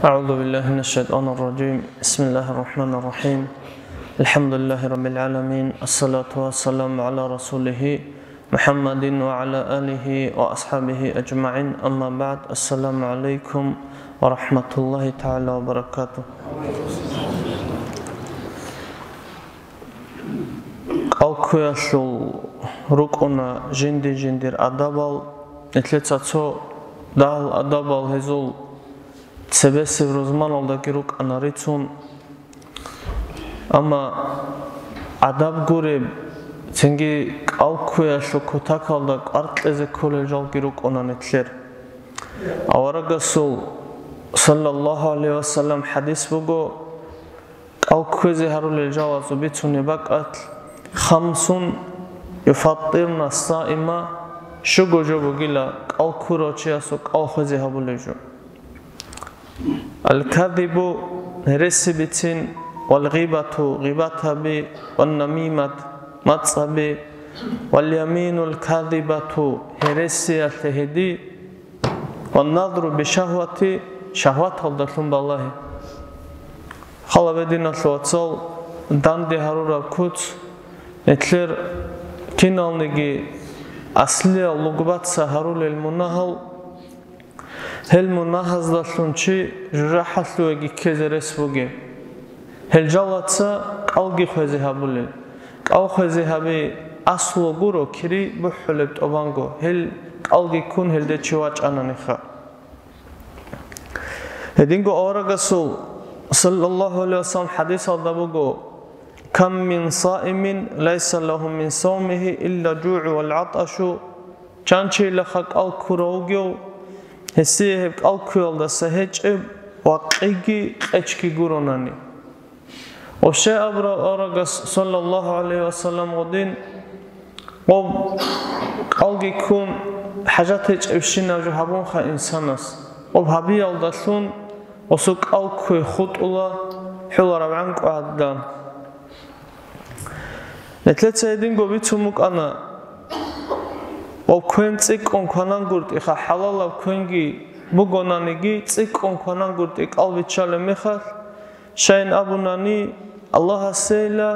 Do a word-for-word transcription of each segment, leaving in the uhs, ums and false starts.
أعوذ بالله من الشيطان الرجيم. بسم الله الرحمن الرحيم. الحمد لله رب العالمين. الصلاة والسلام على رسوله محمد وعلى آله وأصحابه أجمعين. أما بعد. السلام عليكم ورحمة الله تعالى وبركاته. КӀалкквеялъул рукӀуна жинди-жиндир адабал, нилъеца цо дагьал адабал гьезул цебесеб рузманалдаги рукӀана рицун. Амма адаб гуреб, цинги кӀалкквеялъул кутакалда кӀваркьезе кколел жалги рукӀуна нилъер. Аварагасул, саллаллагьу гӀалайгьи вассалам, хӀадис буго, кӀалкквезе гьарулел жалазул бицунеб бакӀалъ: «Хамсун юфаттирна ссаима», щуго жо бугила кӀалккурав чиясул кӀал хвезе гьабулеб жо. Аль-кадибу, гьереси бицин, валгъибату, гъибат гьаби, ваннамимат, мацӀ гьаби, валяминуль кадибату, гьересиялъе гьеди, ванназру бишагьвати, шагьваталдалъун балагьи. Хал гьабе, диналъул вацал, данде гьарураб куц, нилъер киналниги аслиял лугбаца гьарулел мунагьал, гьел мунагьаздалъун чи жужахӀалъувеги ккезе рес бугеб. Гьел жалаца кӀалги хвезе гьабулел. КӀал хвезе гьаби аслу гуро кири бухӀулеб тӀубанго, гьел кӀалги ккун гьелде чи вачӀананиха. Гьединго аварагасул, саллаллагьу гӀалайгьи вассалам, хӀадисалда буго: «Кам мин саимин лайса лагьу мин саумигьи илла жугӀу вал гӀатӀашу», чан чилаха кӀал ккурав вугев, гьесие гьеб кӀал ккуялдаса гьечӀеб ва къиги къечги гуронани. Вообще абураб аварагас, саллаллагьу гӀалайгьи вассалам, гъодин, гъоб кӀалги ккун, хӀажат гьечӀебщинаб жо гьабунха инсанас. Гъоб гьабиялдалъун гъосул кӀал кквей хутӀула, хӀуларабгӀан кӀвагӀаддан. Нилъеца гьединго бицун букӀана, гъоб квен цӀикӀкӀун кванангуртӀиха, хӀалалаб квенги бугонаниги, цӀикӀкӀун кванангуртӀи кӀал биччалеб мехалъ, щайин абунани, Аллагьасейила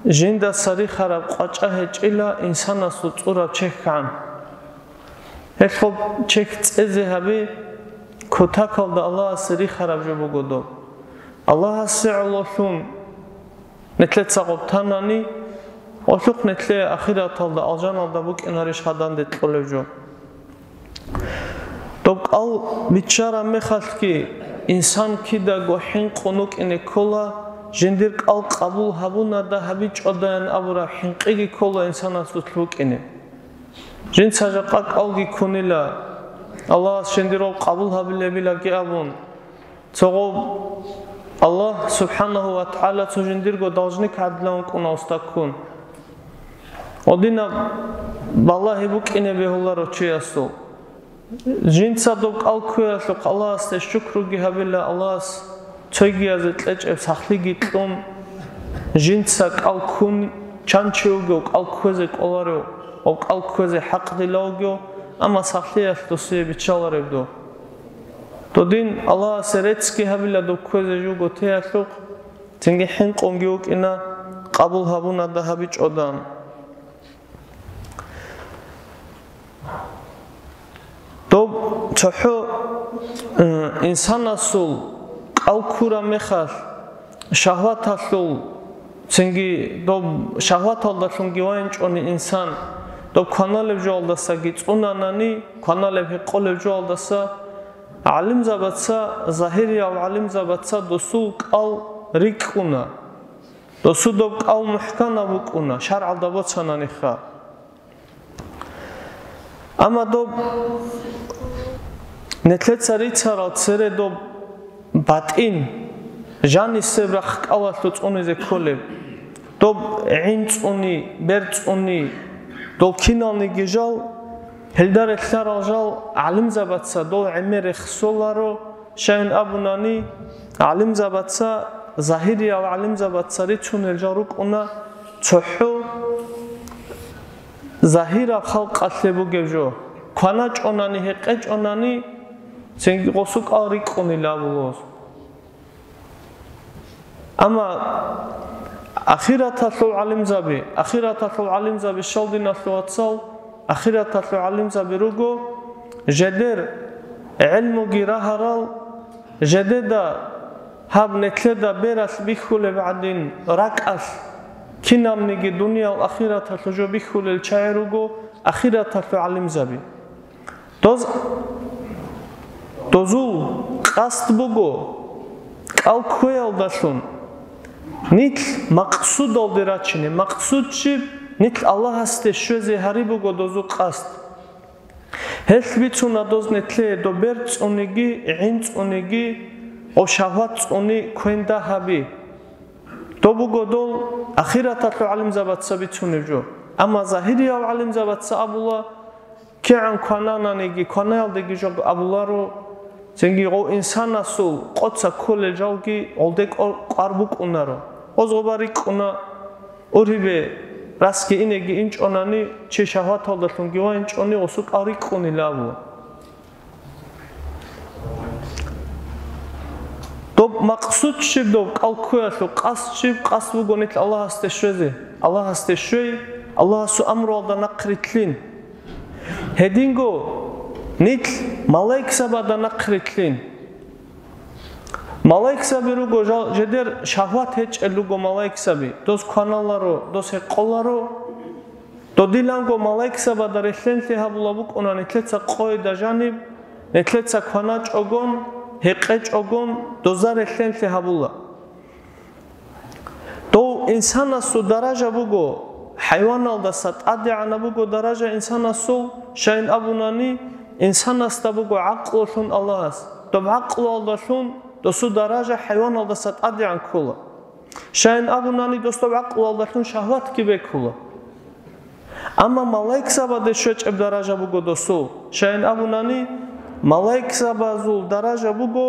жиндаса рихараб къвачӀа гьечӀила инсанасул цӀураб чехьгӀан. Гьелъул чехь цӀезе гьаби кутакалда Аллагьасе рихараб жо буго доб. Аллагьасе гӀололъун нилъеца гъоб танани, гъолъухъ нилъее ахираталда алжаналда букӀинарищ гьаданде кьолеб жо? Доб кӀал биччараб мехалъги, инсан кидаго хӀинкъун вукӀине ккола, жиндир кӀал къабул гьабунада гьабичӀодаян абураб хӀинкъиги ккола инсанасулъ букӀине. Жинца жакъа кӀалги ккунила, Аллагьас жиндирго къабул гьабилебилаги абун, цо гъоб Аллагь субхӀанагьу ва тагӀала цо жиндирго должник гӀадлан вукӀуна устаккун. Гъодинаб балагьи букӀине бегьуларо чиясул. Жинца доб кӀал кквеялъухъ Аллагьасде шукруги гьабила, Аллагьас цойгиязе кьечӀеб сахлъиги кьун, жинца кӀал ккун, чан чи вугев кӀал кквезе кӀоларев ва кӀал кквезе хӀакъ дила вугев, амма сахлъиялъ досие биччалареб доб. Додин Аллагьасе реццги гьабила доб кквезе жуго теялъухъ, цинги хӀинкъунги вукӀина, къабул гьабунада гьабичӀодан. Доб цохӀо, э, инсанасул кӀал ккураб мехалъ, шагьваталъул, цинги доб шагьваталдалъунги вайинчӀони инсан, доб кваналеб жоялдасаги цӀунанани, кваналеб гьекъолеб жоялдаса, гӀалимзабаца, загьириял гӀалимзабаца досул кӀал рикӀкӀуна. Досул доб кӀал мухӀканаб букӀуна, шаргӀалда боцананиха. Амма доб нилъеца рицарал цере доб батӀин, жанисеб рахъ кӀалалъув цӀунизе кколеб, доб гӀин цӀуни, бер цӀуни, дол киналниги жал, гьелда релълъарал жал гӀалимзабаца дол гӀемер рехсоларо, щайин абунани, гӀалимзабаца, загьириял гӀалимзабаца рицунел жал рукӀуна цохӀо, загьираб халкъалъе бугеб жо, кваначӀонани, гьекъечӀонани, Цинги гъосул кӀал рикӀкӀунила абулос. Амма ахираталъул гӀалимзаби, ахираталъул гӀалимзаби щал диналъул вацал, ахираталъул гӀалимзаби руго жедер гӀелмуги рагьарал, жедеда гьаб нетлъеда бералъ бихьулеб гӀадин ракӀалъ, кинабниги дуниял ахираталъул жо бихьулел чагӀи руго ахираталъул гӀалимзаби. Доз, дозул къасд буго кӀал кквеялдалъун нилъ макъсудалде рачине, макъсуд щиб? Нилъ Аллагьасде щвезе гьари буго дозул къасд. Гьелъ бицуна доз нетлъе доб бер цӀуниги, гӀин цӀуниги, гъо шагьват цӀуни квен дагьаби. Доб буго дол ахираталъул гӀалимзабаца бицунеб жо. Амма загьириял гӀалимзабаца абула, кигӀан кванананиги, кванаялдеги жо абуларо, цинги гъов инсанасул къоца кколел жалги гъолде кӀор-, кӀвар букӀунаро. Гъоз гъоба рикӀкӀуна, ургьибе расги инеги инчӀонани, чи шагьваталдалъунги вайинчӀони гъосул кӀал рикӀкӀунила абу. Доб макъсуд щиб, доб кӀал кквеялъул къасд щиб? Къасд буго нилъ Аллагьасде щвезе, Аллагьасде щвей, Аллагьасул амруялда нахърилълъин. Гьединго нилъ малаикзабада нахърилълъин. Малаикзаби руго жал-, жедер шагьват гьечӀел руго малаикзаби, доз кваналаро, доз гьекъоларо. Додиланго малаикзабада релълъенлъи гьабула букӀуна нилъеца къойда жаниб, нилъеца кваначӀогон, гьекъечӀогон, доза релълъенлъи гьабула. Дов инсанасул даража буго, хӀайваналдаса тӀадегӀанаб буго даража инсанасул, щайин абунани, инсанасда буго гӀакълулъун Аллагьас. Доб гӀакълуялдалъун досул даража хӀайваналдаса тӀадегӀан ккола. Щайин абунани, дос доб гӀакълуялдалъун шагьватги бекула. Амма малаикзабаде щвечӀеб даража буго досул. Щайин абунани, малаикзабазул даража буго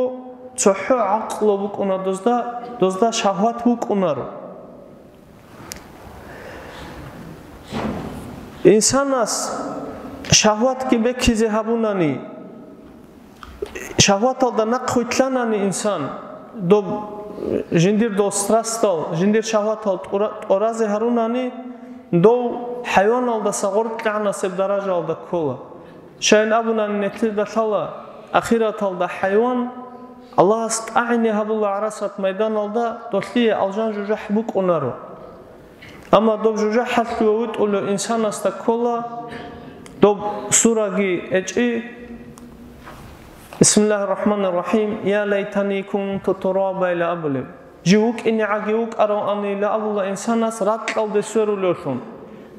цохӀо гӀакълу букӀуна дозда, дозда шагьват букӀунаро. Инсанас шагьватги бекизе гьабунани, шагьваталда нахъвилълъанани инсан, доб жиндир дол страстал, жиндир шагьватал тӀура-, тӀоразе гьарунани, дов хӀайваналдаса гъоркьгӀанасеб даражаялда ккола. Щайин абунани, нилъеда лъала ахираталда хӀайван Аллагьас тӀагӀине гьабула гӀарасат майданалда, долъие алжан-жужахӀ букӀунаро. Амма доб жужахӀалъуве витӀулев инсанасда ккола доб сураги гьечӀи, Бисмиллагьир рахӀманир рахӀим, «Я лайтани кунту тураба», — ила абулеб. Жив вукӀинегӀаги вукӀаравани, ила абула инсанас ракьалде сверулевлъун.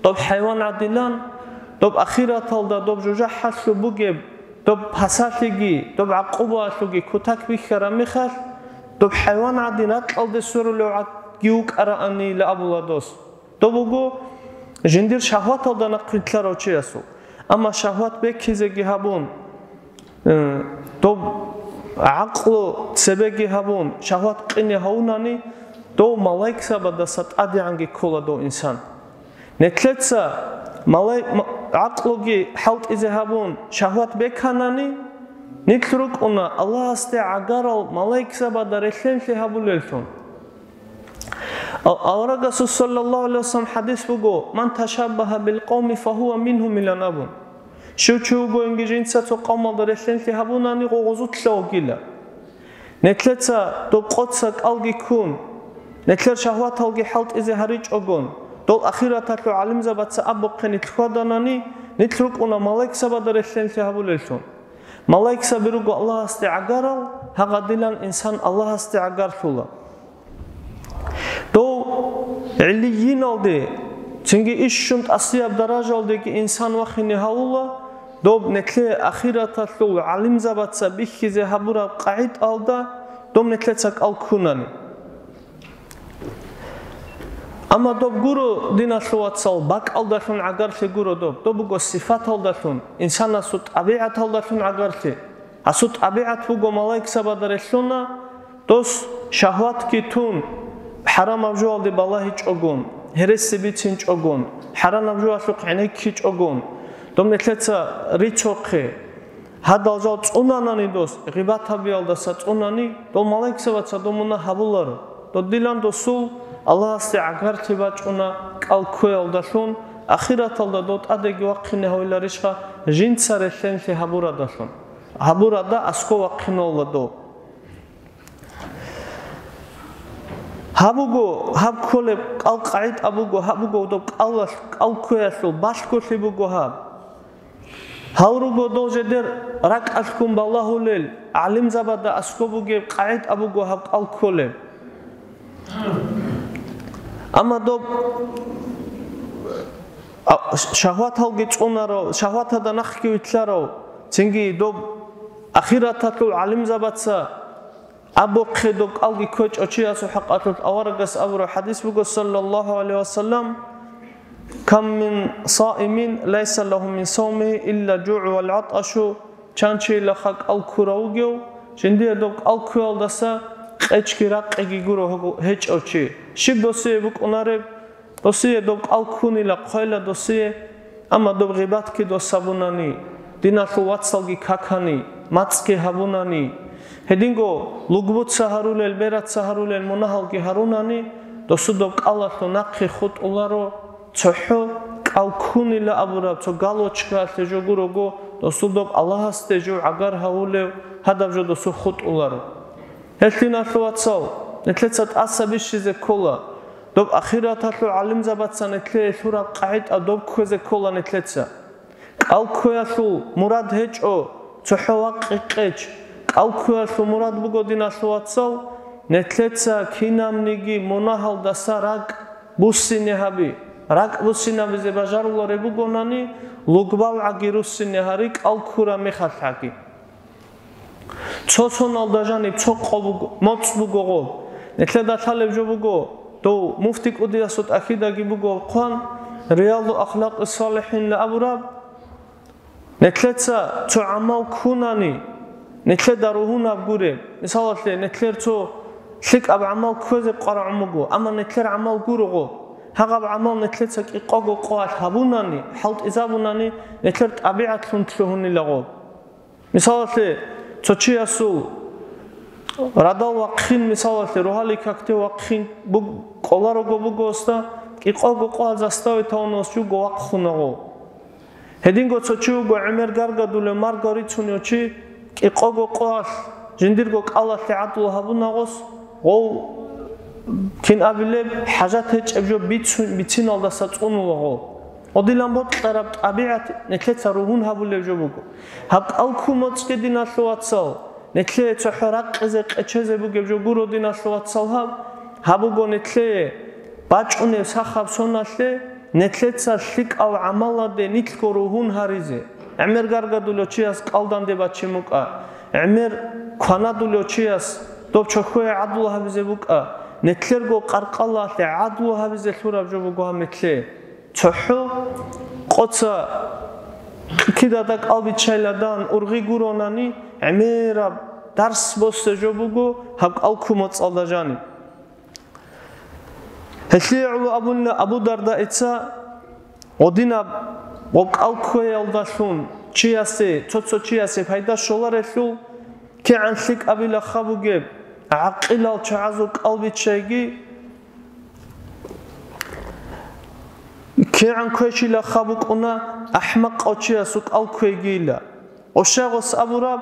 Доб хӀайван гӀадилан, доб ахираталда доб жужахӀалъув бугеб, доб пасалъиги, доб гӀакъубаялъулги кутак бихьараб мехалъ, доб хӀайван гӀадин ракьалде сверулевгӀаги вукӀараани, ила абула дос. Доб буго жиндир шагьваталда нахъвилълъарав чиясул. Амма шагьват бекизеги гьабун, э, доб гӀакълу цебеги гьабун, шагьват къине гьавунани, дов малаикзабадаса тӀадегӀанги ккола дов инсан. Нилъеца малай-, ма-, гӀакълуги хӀалтӀизе гьабун, шагьват беканани, нилъ рукӀуна Аллагьасде гӀагарал малаикзабада релълъенлъи гьабулеллъун. Ав-, аварагасул саллаллагьу гӀалайгьи вассалам хӀадис буго, «Ман ташаббагьа бил къавми фагьува мингьум», — илан абун. Щив чи вугониги жинца цо къавмалда релълъенлъи гьабунани, гъо гъозулъа вугила. Нилъеца доб къоца кӀалги ккун, нилъер шагьваталги хӀалтӀизе гьаричӀогон, дол ахираталъул гӀалимзабаца абухъе нилъ хьваданани, нилъ рукӀуна малаикзабада релълъенлъи гьабулеллъун. Малаикзаби руго Аллагьасде гӀагарал, гьагъадилан инсан Аллагьасде гӀагарлъула. Дов гӀиллийиналде, цинги ишщун тӀасияб даражалдеги инсан вахине гьавула, доб нилъе ахираталъул гӀалимзабаца бихьизе гьабураб къагӀидалда доб нилъеца кӀал ккунани. Амма доб гуро, диналъул вацал, бакӀалдалъун гӀагарлъи гуро доб, доб буго сифаталдалъун, инсанасул тӀабигӀаталдалъун гӀагарлъи. Гьасул тӀабигӀат буго малаикзабада релълъуна, дос шагьватги тун, хӀарамаб жоялде балагьичӀогон, гьереси бицинчӀогон, хӀарамаб жоялъухъ гӀенеккичӀогон, доб нилъеца рицохъе, Гьадал жал цӀунанани дос, гъибат гьабиялдаса цӀунани, дол малаикзабаца дов мунагь гьабуларо. Додилан досул Аллагьасде гӀагарлъи бачӀуна кӀал кквеялдалъун, ахираталда дов тӀадеги вахъине гьавиларищха жинца релълъенлъи гьабурадалъун? Гьабурада аскӀов вахъинавла дов. Гьаб буго, гьаб кколеб кӀал къагӀитӀа буго, гьаб буго доб кӀалалъ-, кӀал кквеялъул балъголъи буго гьаб. Гьал руго дол жедер ракӀалъгун балагьулел, гӀалимзабада аскӀоб бугеб къагӀитӀа буго гьаб кӀал кколеб. Амма доб, а, шагьваталги цӀунарав, шагьватада нахъги вилълъарав, цинги доб ахираталъул гӀалимзабаца абухъе доб кӀалги кквечӀев чиясул хӀакъалъулъ аварагас абураб хӀадис буго, саллаллагьу гӀалайгьи ва саллам: «Кам мин саимин лайса лагьу мин савмигьи илла жугӀу вал гӀатӀашу». Чан чийилаха кӀал ккурав вугев, жиндие доб кӀал ккуялдаса къечги ракъиги гуро гьечӀев чи. Щиб досие букӀунареб? Досие доб кӀал ккунила хъвела досие, амма доб гъибатги дос гьабунани, диналъул вацалги какани, мацӀги гьабунани, гьединго лугбуца гьарулел, бераца гьарулел мунагьалги гьарунани, досу доб кӀалалъул нахъе хутӀуларо, цохӀо кӀал ккунила абураб цо галочкаялъе жо гурого, досу доб Аллагьасде жо гӀагар гьавулев гьадаб жо досу хутӀуларо. Гьелъиналъул вацал, нилъеца тӀаса бищизе ккола, доб ахираталъул гӀалимзабаца нилъее лъураб къагӀитӀа доб кквезе ккола нилъеца. КӀал кквеялъул мурад гьечӀо цохӀо вакъи къеч, кӀал кквеялъул мурад буго, диналъул вацал, нилъеца кинабниги мунагьалдаса ракӀ буссине гьаби, ракӀ буссинабизе бажарулареб бугонани, лугбал гӀаги руссине гьари кӀал ккураб мехалъ гӀаги. Цо соналда жаниб цо къо буго, моцӀ буго гъоб. Нилъеда лъалеб жо буго, дов муфти кӀудиясул тӀахьидаги буго хъван, Риялду ахлакъи салихӀинла абураб, нилъеца цо гӀамал ккунани, нилъеда ругьунаб гуреб. Мисалалъе, нилъер цо лъикӀаб гӀамал кквезе къварагӀун буго, амма нилъер гӀамал гуро гъоб. Гьагъаб гӀамал нилъеца кӀикъого къоялъ гьабунани, хӀалтӀизабунани, нилъер тӀабигӀатлъун лъугьунила гъоб. Мисалалъе, цо чиясул радал вахъин, мисалалъе, рогьалил какде вахъин буг-, кӀоларого буго гьесда, кӀикъого къоялъ заставить гьавун гьес жуго вахъуна гъов. Гьединго цо чи вуго гӀемер гаргадулев, марго рицунев чи, кӀикъого къоялъ жиндирго кӀалалъе гӀадлу гьабуна гъос, гъов, кин абилеб, хӀажат гьечӀеб жо бицун-, бициналдаса цӀунула гъов. Гъодилан бокьараб тӀабигӀат нилъеца ругьун гьабулеб жо буго. Гьаб кӀал ккун моцӀги, диналъул вацал, нилъее цохӀо ракъизе къечезе бугеб жо гуро, диналъул вацал, гьаб. Гьаб буго нилъее бачӀунеб сахаб соналъе, нилъеца лъикӀал гӀамаладе нилъго ругьун гьаризе. ГӀемер гаргадулев чияс кӀал данде баччи мукӀа, гӀемер кванадулев чияс доб чохьое гӀадлу гьабизе букӀа, нилъерго къаркъалалъе гӀадлу гьабизе лъураб жо буго гьаб нилъее. ЦохӀо къоца кидада кӀал биччайилан ургъи гуронани, гӀемераб дарс босе жо буго гьаб кӀал ккун моцӀалда жаниб. Гьелъие гӀоло абуна Абу Дардаица, гъодинаб гъоб кӀал кквеялдалъун чиясе, цо-цо чиясе пайда щоларелъул, кигӀан лъикӀабилаха бугеб, гӀакъилал чагӀазул кӀал биччайги, кигӀан квешилаха букӀуна ахӀмакъав чиясул кӀал кквейгийила. Ошагъос абураб,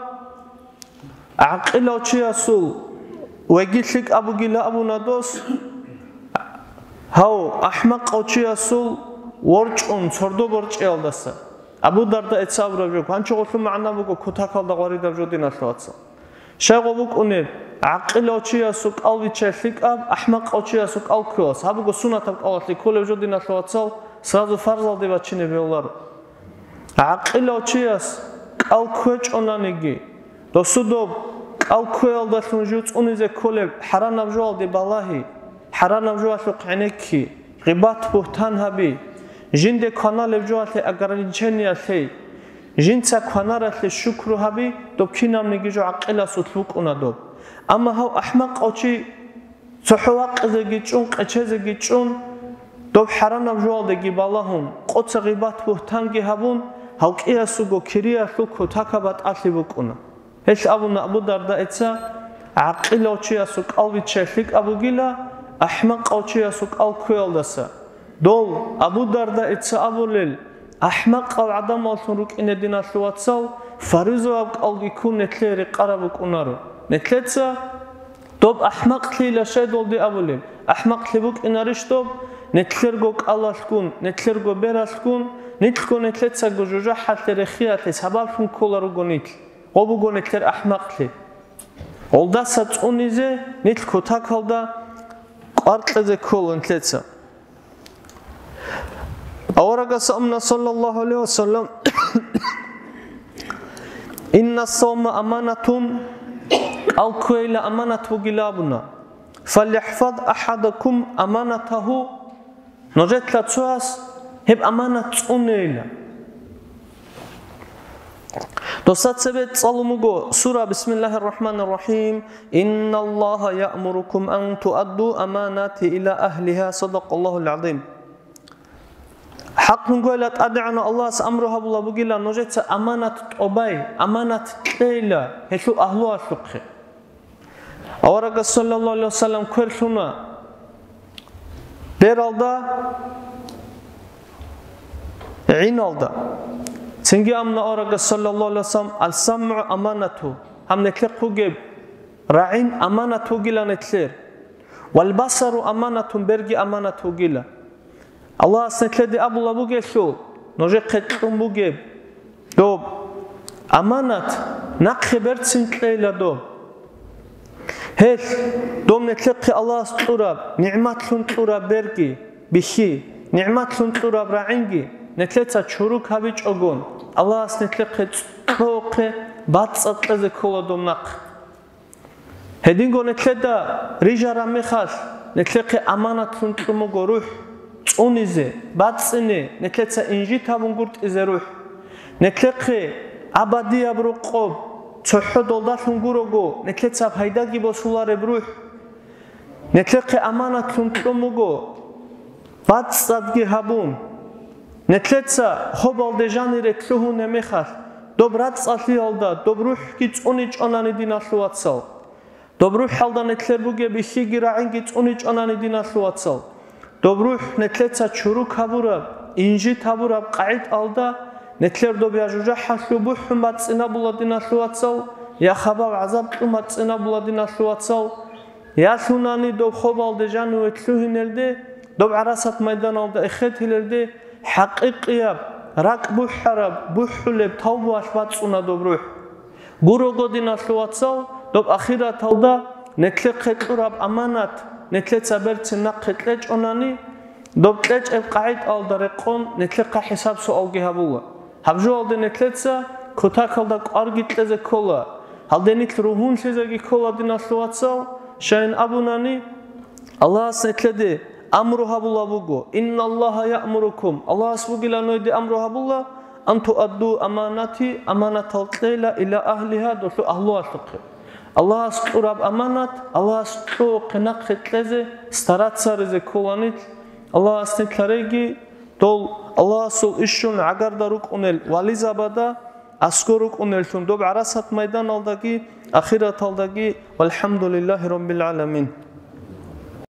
гӀакъилав чиясул веги лъикӀаб бугила абуна дос, гьав, ахӀмакъав чиясул ворчӀун цордо борчӀиялдаса. Абу Дардаица абураб жо, гьанчо гъолъул магӀна буго кутакалда гъваридаб жо, диналъул вацал. Щай гъо букӀунеб, гӀакъилав чиясул кӀал биччай лъикӀаб, ахӀмакъав чиясул кӀал кквелас. Гьаб буго сунатаб кӀалалъе кколеб жо, диналъул вацал, сразу фарзалде бачине бегьуларо. ГӀакъилав чияс кӀал кквечӀонаниги, досу доб кӀал кквеялдалъун жив цӀунизе кколеб хӀаранаб жоялде балагьи, хӀаранаб жоялъухъ гӀенекки, гъибат-бугьтан гьаби, жинде кваналеб жоялъе ограничение лъей, жинца кванаралъе шукру гьаби, доб кинабниги жо гӀакъиласулъ букӀуна доб. Амма гьав ахӀмакъав чи цохӀо вакъизеги чӀун, къечезеги чӀун, доб хӀаранаб жоялдеги балагьун, къоца гъибат-бугьтанги гьабун, гьалкӀиясулго кириялъул кутакаб батӀалъи букӀуна. Гьелъ абуна Абу Дардаица: «ГӀакъилав чиясул кӀал биччай лъикӀаб бугила, ахӀмакъав чиясул кӀал ккуялдаса». Дол, Абу Дардаица абулел, ахӀмакъал гӀадамаллъун рукӀине, диналъул вацал, фаризаяб кӀалги ккун нилъее рекъараб букӀунаро. Нилъеца доб ахӀмакълъийила щайдалде абулеб? АхӀмакълъи букӀинарищ доб? Нилъерго кӀалалъгун, нилъерго бералъгун, нилъго нилъецаго жужахӀалъе, рехиялъе сабаблъун ккола руго нилъ. Гъо буго нилъер ахӀмакълъи. Гъолдаса цӀунизе нилъ кутакалда кӀвар кьезе ккола нилъеца. Аварагас амна, саллаллаху гӀалайхи ва саллям: «Инна савма аманатун», кӀал кквейила аманат бугила абуна. «ФальяхӀфаз ахӀадукум аманатагьу», нужеца цояс гьеб аманат цӀунейила. Досда цебе цӀалун буго сура, бисмиллагьир рахӀманир рахӀим: «Инналлагьа яъмурукум ан туадду аманати иля агьлигьа». Садакъаллагьул гӀазим. ХӀакълъун гойила, ТӀадегӀанав Аллагьас амру гьабула бугила нужеца аманат тӀобай, аманат кьейила гьелъул агьлуялъухъе. Аварагас, саллаллаху гӀалайхи ва саллям, квер лъуна бералда, гӀиналда. Цинги амна аварагас, саллаллаху гӀалайхи ва саллям: «Ал-самгӀу аманату», гьаб нилъехъ бугеб рагӀин аманат бугила нилъер. «Вал-басару аманатун», берги аманат бугила. Аллагьас нилъеде абула бугелъул, нужехъе кьун бугеб доб аманат нахъе берцин кьейила доб. Гьелъ, доб нилъехъе Аллагьас кьураб, нигӀматлъун кьураб берги, бихьи, нигӀматлъун кьураб рагӀинги нилъеца чурукаб гьабичӀогон, Аллагьас нилъехъе цӀохъе бацӀцӀад кьезе ккола доб нахъ. Гьединго нилъеда рижараб мехалъ, нилъехъе аманатлъун кьун буго рухӀ, цӀунизе, бацӀцӀине, нилъеца инжит гьабун гуртӀизе рухӀ. Нилъехъе абадияб рокъоб, цохӀо долдалъун гурого, нилъеца пайдаги босулареб рухӀ. Нилъехъе аманатлъун кьун буго бацӀцӀадги гьабун, нилъеца хобалде жанире лъугьунеб мехалъ, доб рацӀцӀалъиялда доб рухӀги цӀуничӀонани, диналъул вацал. Доб рухӀалда нилъер бугеб бихьиги рагӀинги цӀуничӀонани, диналъул вацал. Доб рухӀ нилъеца чурук гьабураб, инжит гьабураб къагӀидаялда нилъер доб я жужахӀалъув бухӀун бацӀцӀинабула, диналъул вацал, я хабаб гӀазаб кьун бацӀцӀинабула, диналъул вацал. Ялъунани доб хобалде жаниве лъугьинелде, доб гӀарасат майданалда эхетилелде, хӀакъикъияб, ракӀ бухӀараб, бухӀулеб тавбуялъ бацӀцӀуна доб рухӀ. Гурого, диналъул вацал, доб ахираталда нилъехъе кьураб аманат нилъеца берцин нахъе кьечӀонани, доб кьечӀеб къагӀидаялда рекъон нилъехъа хӀисаб-суалги гьабула. Гьаб жоялде нилъеца кутакалда кӀварги кьезе ккола, гьалде нилъ ругьунлъизеги ккола, диналъул вацал, щайин абунани, Аллагьас нилъеде амру гьабула буго: «Инналлагьа яъмурукум», Аллагьас бугила нойде амру гьабула, «ан туадду аманати», аманатал кьейила, «иля агьлигьа», долъул агьлуялъухъе. Аллагьас кьураб аманат Аллагьас кьурухъе нахъе кьезе стараться гьаризе ккола нилъ. Аллагьас нилъ гьареги, дол Аллагьасул ишщун гӀагарда рукӀунел вализабада аскӀор рукӀунеллъун доб гӀарасат майданалдаги ахираталдаги. ВалхӀамдулиллагьи раббил гӀаламин.